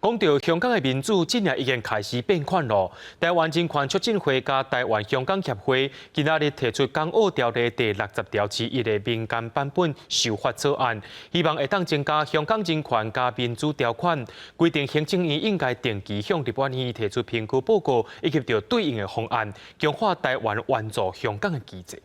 講到香港的民主，真正已經開始變款囉。台灣人權促進會佮台灣香港協會今仔日提出《港澳條例》第60條之一的民間版本修法草案，希望會當增加香港人權佮民主條款，規定行政院應該定期向立法院提出評估報告，以及著對應的方案，強化台灣援助香港的機制。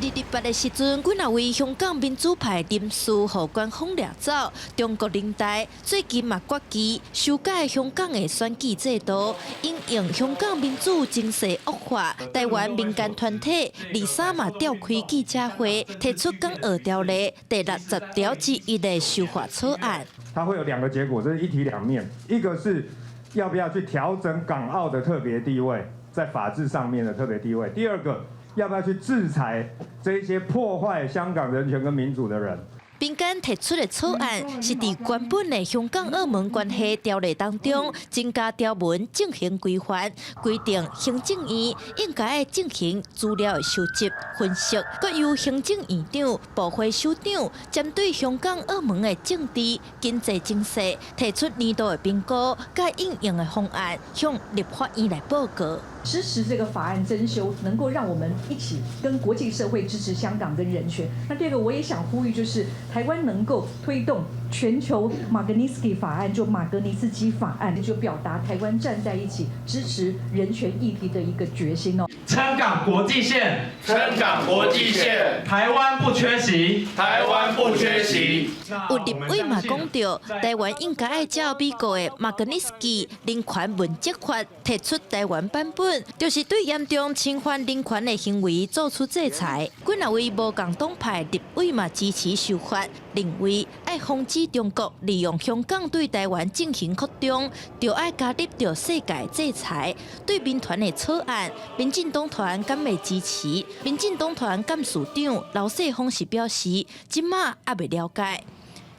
228的時陣，幾若位香港民主派人士予官方掠走。中國人大最近嘛決議修改香港的選舉制度，因應香港民主情勢惡化。台灣民間團體23嘛召開記者會，提出《港澳條例》第60條之一的修法草案。它會有兩個結果，這是一體兩面。一個是要不要去調整港澳的特別地位，在法治上面的特別地位。第二個，要不要去制裁這些破壞香港人權跟民主的人？民間提出的草案是佇原本的香港澳門關係條例當中增加條文進行規範，規定行政院應該進行資料的收集、分析，閣由行政院長、部會首長針對香港、澳門的政治、經濟情勢提出年度的評估，佮應用的方案，向立法院來報告。支持這個法案增修，能夠讓我們一起跟國際社會支持香港跟人權。那第二個我也想呼籲，就是台灣能夠推動全球馬格尼斯基法案，就馬格尼斯基法案，就表達台灣站在一起支持人權議題的一個決心哦。撐港國際線，撐港國際線，台灣不缺席，台灣不缺席。有立委嘛講到，台灣應該愛照美國的馬格尼斯基人權問責法提出台灣版本，就是對嚴重侵犯人權的行為做出制裁。幾若位無仝黨派立委嘛支持修法，認為愛防止中國利用香港對台灣進行擴張，就愛加入著世界制裁。對民團的草案，民進黨團敢會支持？民進黨團幹事長劉世鋒是表示，這馬猶未了解。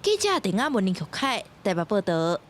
記者鄧亞文、林玉凱台北報道。